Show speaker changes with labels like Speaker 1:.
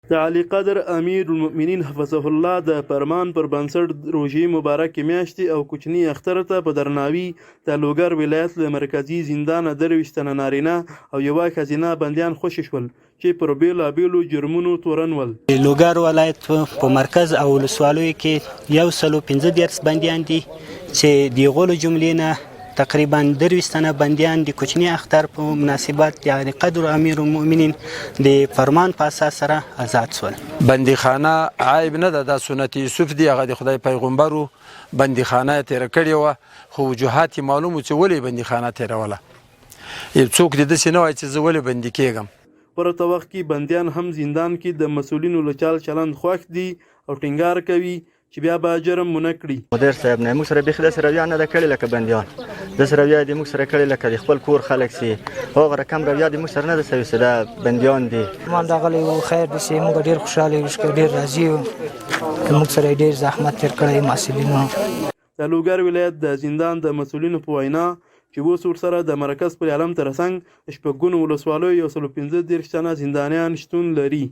Speaker 1: د عالیقدر امیرالمؤمنین حفظه الله د فرمان پر بنسټ روژې مبارکې میاشتې او کوچني اختر ته په درناوي د لوګر ولایت له مرکزي زندانه 23 تنه نارینه او یوه ښځینه بندیان خوشې شول چې پر بېلابېلو جرمونو تورن ول.
Speaker 2: د لوګر ولایت په مرکز او ولسوالیو کې 135 بندیان دي چې د هغو له جملې نه تقریبا 23 تنه بندیان د کوچني اختر په مناسبت د عالیقدر امیرالمؤمنین د فرمان په اساس سره ازاد شول.
Speaker 3: بندیخانه عیب نه ده، دا سنت یوسف دی، هغه د خدای پیغمبر و، بندیخانه یې تېره کړې وه، خو وجوهات یې معلوم وو چې ولې یې بندیخانه تېروله. یو څوک دې داسې نه وایي چې زه ولې بندي کېږم.
Speaker 1: ورته وخت کې بندیان هم زندان کې د مسؤلینو له چال چلند خوښ دي او ټینګار کوي چې بیا به جرم ونه کړي.
Speaker 4: مدیر صاحب نه موږ سره بیخي داسې رویه نه ده کړې لکه بندیان، داسې رویه دې موږ سره کړې لکه د خپل کور خلک سي، هغه رقم رویه دې موږ سره نه ده سوې چې دا بندیان دي.
Speaker 5: مان راغلی وو، خیر دې سي، موږ ډېر خوشحاله یو، ډېر راضي یو، موږ سره یې ډېر زحمت تېر کړی محصلینو.
Speaker 1: د لوګر ولایت د زندان د مسؤلینو په وینا چې اوس ورسره د مرکز پل علم ترڅنګ د شپږګونو ولسوالیو 135 تنه زندانیان شتون لري.